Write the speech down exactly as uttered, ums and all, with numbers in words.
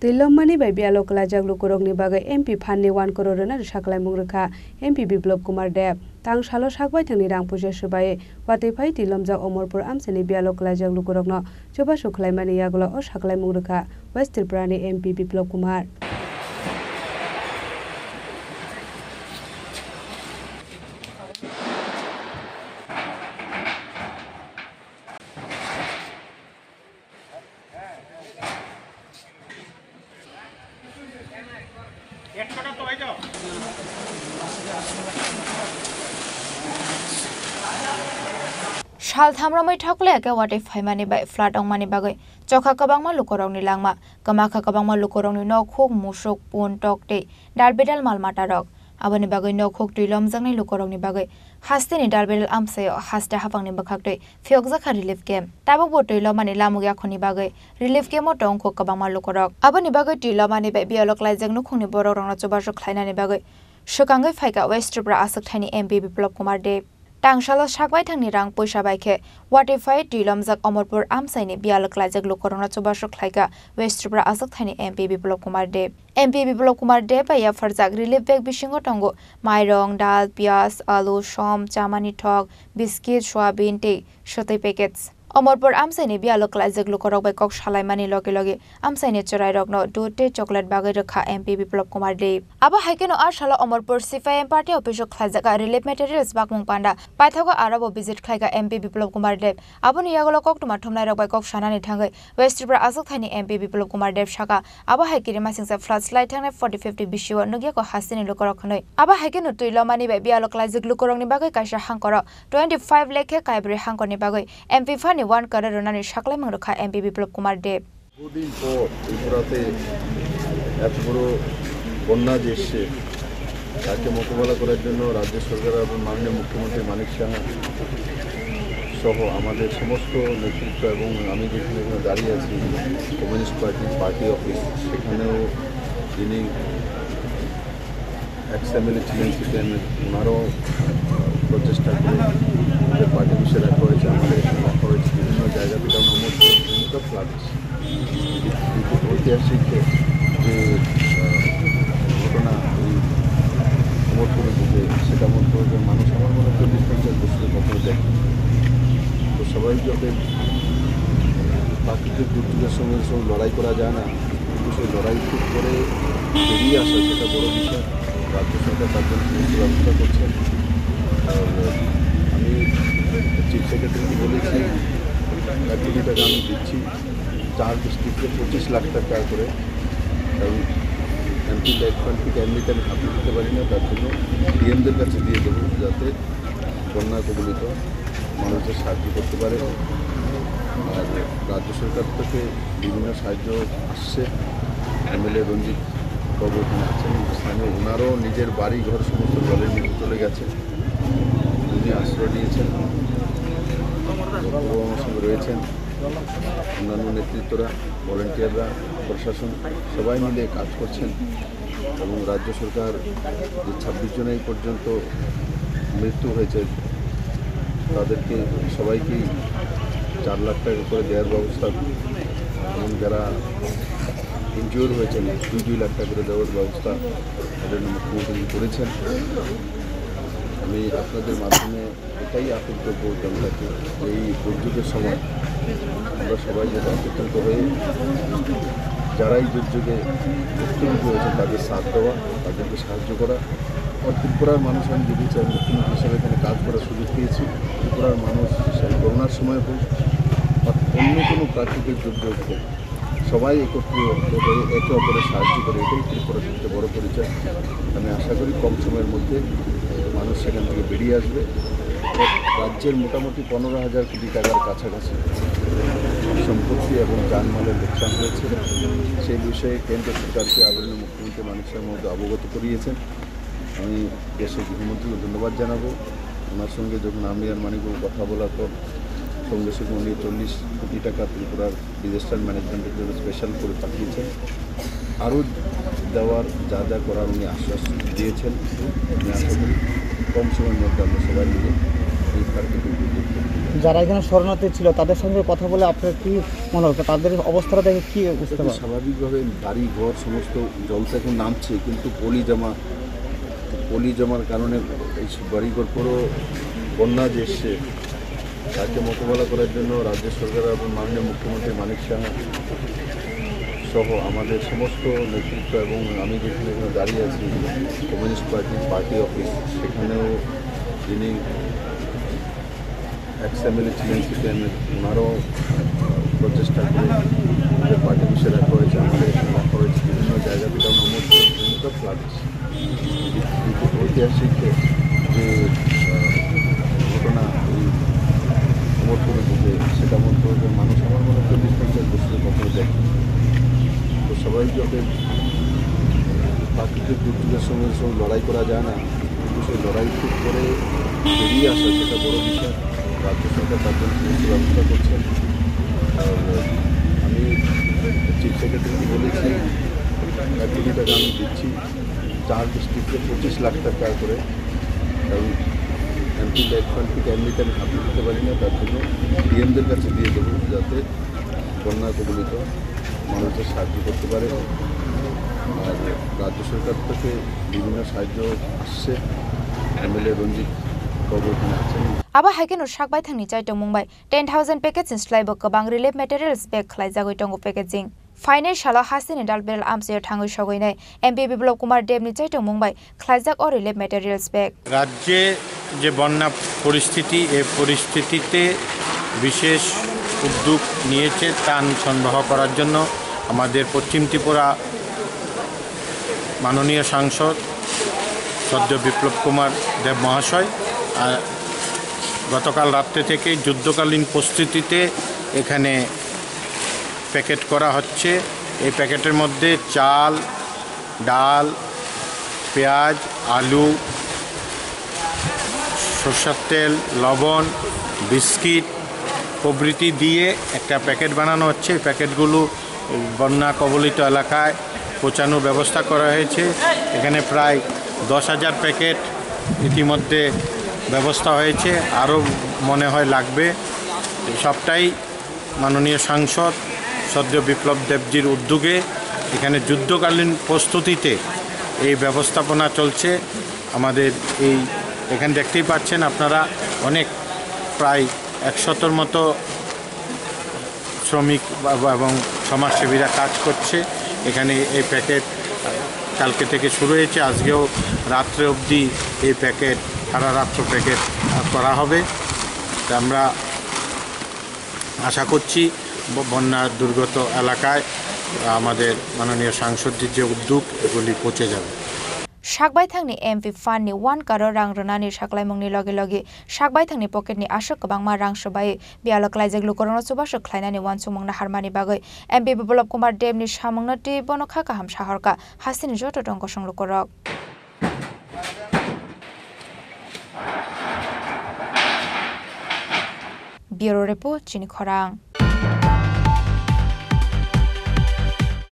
Twi lommani bai biyalo kwlaijak lukurokni bagwi M P phanni one crore rwna rwsa kwlaimung rwkha M P Biplop Kumar Deb. Tang salo sak baithangni rang puisa swbai watwi phai twi lomjak Omorpur amchaini biyalo kwlaijak lukurokno chubachu khlaimani yagulo o sa kwlaimung rwkha West Tripurani M P Biplop Kumar. Sal tham romwi thokle khe watwi phaimani bai flood wngmani bagwi chokha kwbangma lukurokni langma, kwmakha kwbangma lukurokni nok huk, musuk, pun, tok tei dalbidal mal matarok. Aboni bagwi nok huk twi lomjaknai lukurokni bagwi hasteni dalbidal amchaio haste haphangni bwkhaktwi phiyokjakha relief camp. Tabukbo twi lomani lamuk yakhuni bagwi relief camp-o tongkho kwbangma lukurok. Aboni bagwi twi lomani bai biyalo klaijak nukhungni borokrokno chubachu khlainani bagwi swkangwi phaikha West Tripura achukthaini M P Biplop Kumar Deb. Tangsalo sak baithangni rang puisa bai khe watwi phai twi lomjak Omorpur amchaini biyalo klaijak lukurokno chubachu khlaikha West Tripura achukthaini M P Biplop Kumar Deb. M P Biplop Kumar Deb bai yapharjak relief bag bisingo tongo mairong, dal, piyaj, alu, som, chamani thok, biskit, soyabin tei swtwi packets. Omorpur amchaini biyalo klaijak lukurok bai kok salaimani loge loge amchaini chwrairokno dud tei chocolate bagwi rwkha M P Biplop Kumar Deb. Abo hai kheno a salo Omorpur C P I M party office-o khlaijak relief materials bakmung panda paithago, arobo visit khlaikha M P Biplop Kumar Deb. Aboni yagulo koktwma thumnairok bai kok sanani thangwi West Tripura achukthaini M P Biplop Kumar Deb sakha, abo hai kirimasingcha flood slai thangnai forty fifty bisio nukya kho hasteni lukurok hwnwi. Abo hai kheno twi lomani bai biyalo klaijak lukurokni bagwi kaisa hangkoro twenty five lakh khe kaibrwi hangkorni bagwi M P phanni one crore rwnani sa kwlaimung rwkha M P Biplop Kumar Deb. বহুদিন পর ত্রিপুরাতে এত বড় বন্যা যে এসছে, তাকে মোকাবেলা করার জন্য রাজ্য সরকার এবং মাননীয় মুখ্যমন্ত্রী মানিক সাহা সহ আমাদের সমস্ত নেতৃত্ব এবং আমি যেখানে এখানে দাঁড়িয়ে আছি, কমিউনিস্ট পার্টি, পার্টি অফিস, সেখানেও যিনি এক্স এমএলএ ছিলেন, সিপিআইএম, ওনারও প্রচেষ্টা করে আমাদের পার্টি অফিসে রাখা হয়েছে, আমাদের এখানে রাখা হয়েছে, বিভিন্ন জায়গা থেকে আমরা মোট ফ্ল্যাট ঐতিহাসিক যে, আহ, ঘটনা, এই অমরপুরের বুকে, সেটা অমরপুরের মানুষ আমার মনে হয় চল্লিশ পঞ্চাশ বছরের কখনো দেখে। তো স্বাভাবিকভাবে প্রাকৃতিক দুর্যোগের সঙ্গে সঙ্গে লড়াই করা যায় না, কিন্তু সেই লড়াই ঠিক করে বেরিয়ে আসা, সেটা বড় বিষয়। রাজ্য সরকার তার জন্য সমস্ত ব্যবস্থা করছেন। আর আমি চিফ সেক্রেটারিকে বলেছি, এক কোটি টাকা আমি দিচ্ছি, চার ডিস্ট্রিক্টে পঁচিশ লাখ টাকা করে, কারণ এমপি লাইফ ফান্ড থেকে এমনিতে আমি হাতে দিতে পারি না, তার জন্য ডিএমদের কাছে দিয়ে দেবো, যাতে বন্যা কবলিত মানুষদের সাহায্য করতে পারে। আর রাজ্য সরকার থেকে বিভিন্ন সাহায্য আসছে। এমএলএ রঞ্জিত বাবু এখানে আছেন, স্থানীয় ওনারও নিজের বাড়ি ঘর সমস্ত জলের নিচে চলে গেছে, উনি আশ্রয় নিয়েছেন, বাবু আমার সঙ্গে রয়েছেন, অন্যান্য নেতৃত্বরা, ভলেন্টিয়াররা, প্রশাসন সবাই মিলে কাজ করছেন। এবং রাজ্য সরকার যে ছাব্বিশ জন এই পর্যন্ত মৃত্যু হয়েছে, তাদেরকে সবাইকেই চার লাখ টাকা করে দেওয়ার ব্যবস্থা এবং যারা ইনজিওর হয়েছেন, দুই দুই লাখ টাকা করে দেওয়ার ব্যবস্থা মাননীয় মুখ্যমন্ত্রী করেছেন। আমি আপনাদের মাধ্যমে এটাই আপিল করবো জনতাকে, এই দুর্যোগের সময় আমরা সবাই যাতে একত্রিত হয়ে যারা এই দুর্যোগে ভুক্তভোগী হয়েছে তাদের সাথ দেওয়া, তাদেরকে সাহায্য করা। আর ত্রিপুরার মানুষ, আমি যদি চাই, মুখ্যমন্ত্রী হিসেবে এখানে কাজ করার সুযোগ পেয়েছি, ত্রিপুরার মানুষ সেই করোনার সময় হোক বা অন্য কোনো প্রাকৃতিক দুর্যোগ হোক, সবাই একত্রিত হয়ে একে অপরের সাহায্য করে, এটাই ত্রিপুরার সবচেয়ে বড় পরিচয়। আমি আশা করি কম সময়ের মধ্যে মানুষ সেখান থেকে বেরিয়ে আসবে। রাজ্যের মোটামুটি পনেরো হাজার কোটি টাকার কাছাকাছি সম্পত্তি এবং জানমালের লোকসান হয়েছে। সেই বিষয়ে কেন্দ্র সরকারকে আদরণীয় মুখ্যমন্ত্রী মানিক সাহার মধ্যে অবগত করিয়েছেন। আমি দেশের গৃহমন্ত্রীকে ধন্যবাদ জানাবো। ওনার সঙ্গে যখন আমি আর মানিকবাবু কথা বলার পর সঙ্গে সঙ্গে উনি চল্লিশ কোটি টাকা ত্রিপুরার ডিজাস্টার ম্যানেজমেন্টের জন্য স্পেশাল করে পাঠিয়েছেন। আরও দেওয়ার যা যা করার উনি আশ্বাস দিয়েছেন। আমি আশা করি কম সময়ের মধ্যে আমরা সবাই মিলে যারা এখানে শরণার্থী ছিল, তাদের সঙ্গে কথা বলে আপনার কি মনে হলো? তাদের অবস্থাটা দেখে কি বুঝতে পারলেন? স্বাভাবিকভাবে বাড়ি ঘর সমস্ত জল তো এখন নামছে, কিন্তু পলি জমা, পলি জমার কারণে এই বাড়িঘর পুরো বন্যা যে এসছে, তাকে মোকাবেলা করার জন্য রাজ্য সরকার এবং মাননীয় মুখ্যমন্ত্রী মানিক সাহা সহ আমাদের সমস্ত নেতৃত্ব এবং আমি যেখানে এখানে দাঁড়িয়ে আছি, কমিউনিস্ট পার্টি, পার্টি অফিস, সেখানেও যিনি এক্স এমএলএ ছিলেন, সিপিআইএম, ওনারও প্রচেষ্টা করে আমাদের পার্টি অফিসে রাখা হয়েছে, আমাদের এখানে রাখা হয়েছে, বিভিন্ন জায়গা থেকে আমরা মোট বিভিন্ন ফ্লাড এসেছে। ঐতিহাসিক যে, আহ, ঘটনা, এই অমরপুরের বুকে, সেটা মনে হয় যে মানুষ, আমার মনে হয় চল্লিশ পঞ্চাশ বছরের কখনো দেখে। তো সবাই যাতে প্রাকৃতিক দুর্যোগের সঙ্গে সঙ্গে লড়াই করা যায় না, কিন্তু সেই লড়াই ঠিক করে বেরিয়ে আসা, সেটা বড় বিষয়। রাজ্য সরকার তার জন্য সমস্ত ব্যবস্থা করছেন। আর আমি চিফ সেক্রেটারিকে বলেছি, এক কোটি টাকা আমি দিচ্ছি, চার ডিস্ট্রিক্টে পঁচিশ লাখ টাকা করে, কারণ এমপি ল্যান্ড ফান্ড থেকে এমনিতে আমি হাতে দিতে পারি না, তার জন্য ডিএমদের কাছে দিয়ে দেবো, যাতে বন্যা কবলিত মানুষদের সাহায্য করতে পারে। আর রাজ্য সরকার থেকে বিভিন্ন সাহায্য আসছে, এমএলএ রঞ্জিত বাবু এখানে আছেন। Abo hai kheno sak baithangni chai tongmung bai ten thousand package ni slai bo kwbang relief materials bag khlaijagwi tongo packaging. Phainai salo hasteni dal beral amchaio thangwi sogwinai M P Biplab Kumar Deb ni chai tongmung bai khlaijak o relief materials bag. রাজ্যে যে বন্যা পরিস্থিতি, এ পরিস্থিতিতে বিশেষ উদ্যোগ নিয়েছে ত্রাণ সরবরাহ করার জন্য আমাদের পশ্চিম ত্রিপুরা মাননীয় সাংসদ সদ্য বিপ্লব কুমার দেব মহাশয়। আর গতকাল রাত্রে থেকে যুদ্ধকালীন প্রস্তুতিতে এখানে প্যাকেট করা হচ্ছে। এই প্যাকেটের মধ্যে চাল, ডাল, পেঁয়াজ, আলু, সর্ষের তেল, লবণ, বিস্কিট প্রভৃতি দিয়ে একটা প্যাকেট বানানো হচ্ছে। এই প্যাকেটগুলো বন্যা কবলিত এলাকায় পৌঁছানোর ব্যবস্থা করা হয়েছে। এখানে প্রায় দশ হাজার প্যাকেট ইতিমধ্যে ব্যবস্থা হয়েছে, আরও মনে হয় লাগবে। সবটাই মাননীয় সাংসদ সদ্য বিপ্লব দেবজির উদ্যোগে এখানে যুদ্ধকালীন প্রস্তুতিতে এই ব্যবস্থাপনা চলছে। আমাদের এই এখানে দেখতেই পাচ্ছেন আপনারা, অনেক প্রায় একশতর মতো শ্রমিক বা, বা, এবং সমাজসেবীরা কাজ করছে। এখানে এই প্যাকেট কালকে থেকে শুরু হয়েছে, আজকেও রাত্রে অবধি এই প্যাকেট, সারা রাত্র প্যাকেট, আহ, করা হবে। তা আমরা আশা করছি ব-, বন্যা দুর্গত এলাকায় আমাদের মাননীয় সাংসদজির যে উদ্যোগ, এগুলি পৌঁছে যাবে। Sakbaithangni M P fund ni one crore rang rwnani saklaimungni loge loge sakbaithangni pocket ni aswk kwbangma rang swbai biyalo klaijak lukurokno chubachu khlainani uansukmung naharmani bagwi M P Biplab Kumar Deb ni samungno tei bono kha kaham sahorkha hasteni joto tong kosong lukurok. Bureau Report, Chini Khorang.